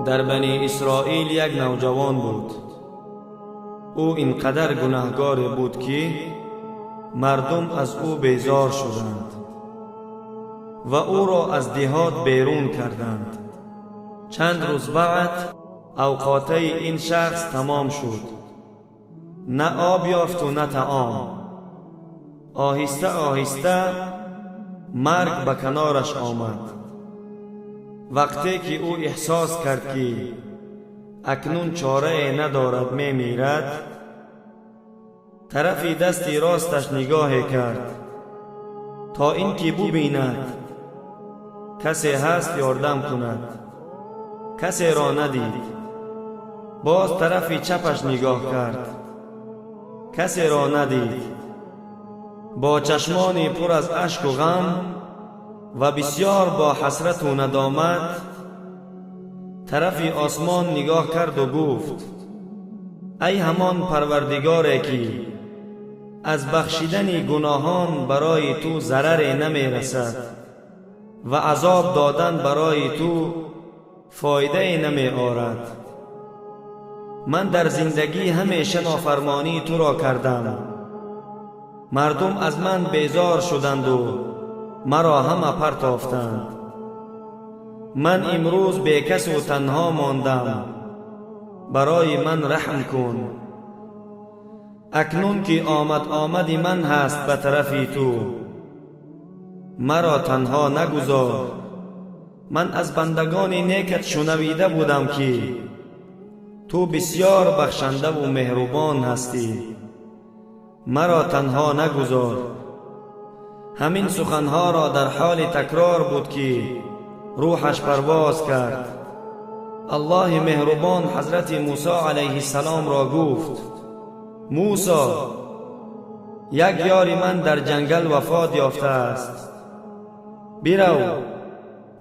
Дар Бани Исроил як навҷавон буд. Ӯ ин қадар гунаҳгоре буд, ки мардум аз ӯ безор шуданд ва ӯро аз деҳот берун карданд. Чанд рӯз баъд авқотаи ин шахс тамом шуд. На об ёфту на таом. Оҳиста оҳиста марг ба канораш омад. Вақте ки ӯ эҳсос кард, ки акнун чорае надорад, мемирад, тарафи дасти росташ нигоҳе кард, то ин ки бубинад, касе ҳаст ёрдам кунад. Касеро надид. Боз тарафи чапаш нигоҳ кард, касеро надид. Бо чашмони пур аз ашку ғам ва бисёр бо ҳасрату надомат тарафи осмон нигоҳ карду гуфт: «Ай ҳамон Парвардигоре, ки аз бахшидани гуноҳон барои ту зараре намерасад ва азоб додан барои ту фоидае намеорад, ман дар зиндагӣ ҳамеша нофармонии туро кардам. Мардум аз ман безор шуданду маро ҳама партофтанд. Ман имрӯз бекасу танҳо мондам. Барои ман раҳм кун. Акнун ки омад омади ман ҳаст ба тарафи ту, маро танҳо нагузор. Ман аз бандагони некат шунавида будам, ки ту бисёр бахшандаву меҳрубон ҳастӣ. Маро танҳо нагузор». Ҳамин суханҳоро дар ҳоли такрор буд, ки рӯҳаш парвоз кард. Аллоҳи меҳрубон ҳазрати Мусо алайҳиссаломро гуфт: «Мусо, як ёри ман дар ҷангал вафот ёфтааст. Бирав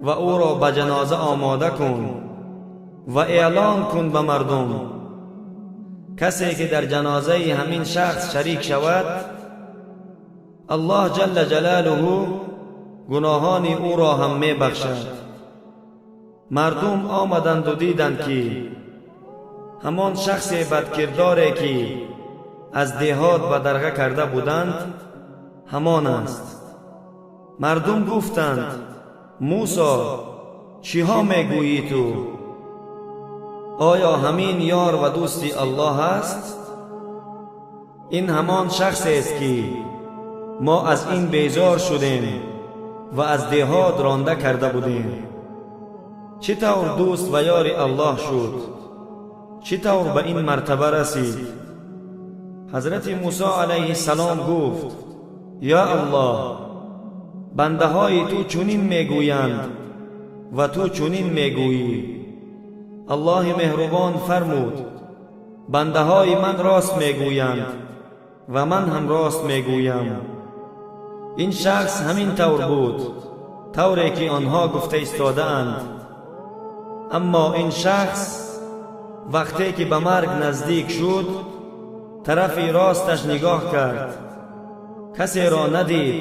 ва ӯро ба ҷаноза омода кун ва эълон кун ба мардум: касе ки дар ҷанозаи ҳамин шахс шарик шавад, Аллоҳ ҷалла ҷалолуҳу гуноҳони ӯро ҳам мебахшад». Мардум омаданду диданд, ки ҳамон шахсе бадкирдоре, ки аз деҳот бадарға карда буданд, ҳамон аст. Мардум гуфтанд: «Мусо, чиҳо мегӯӣ ту? Оё ҳамин ёр ва дӯсти Аллоҳ аст? Ин ҳамон шахсест, ки мо аз ин безор шудем ва аз деҳот ронда карда будем. Чӣ тавр дӯст ва ёри Аллоҳ шуд? Чӣ тавр ба ин мартаба расид?» Ҳазрати Мусо алайҳиссалом гуфт: «Ё Аллоҳ, бандаҳои ту чунин мегӯянд ва ту чунин мегӯӣ». Аллоҳи меҳрубон фармуд: «Бандаҳои ман рост мегӯянд ва ман ҳам рост мегӯям. Ин шахс ҳамин тавр буд, тавре ки онҳо гуфта истодаанд. Аммо ин шахс вақте ки ба марг наздик шуд, тарафи росташ нигоҳ кард, касеро надид.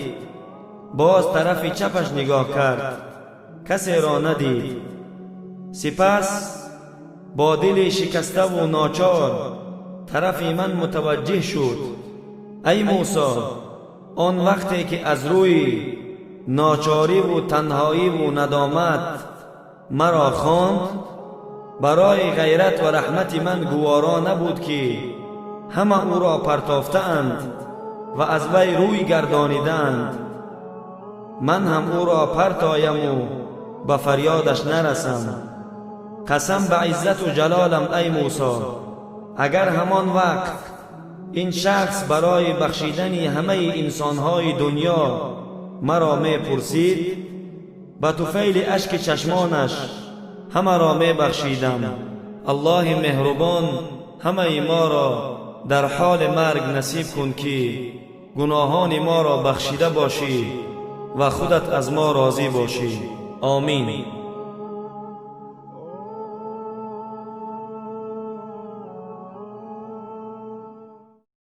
Боз тарафи чапаш нигоҳ кард, касеро надид. Сипас бо дили шикаставу ночор тарафи ман мутаваҷҷеҳ шуд. Ай Мусо, он вақте ки аз рӯи ночориву танҳоиву надомат маро хонд, барои ғайрат ва раҳмати ман гуворо набуд, ки ҳама ӯро партофтаанд ва аз вай рӯй гардонидаанд, ман ҳам ӯро партояму ба фарёдаш нарасам. Қасам ба иззату ҷалолам, ай Мусо, агар ҳамон вақт ин шахс барои бахшидани ҳамаи инсонҳои дунё маро мепурсид, ба туфайли ашки чашмонаш ҳамаро мебахшидам». Аллоҳи меҳрубон ҳамаи моро дар ҳоли марг насиб кун, ки гуноҳони моро бахшида бошӣ ва худат аз мо розӣ бошӣ. Омин.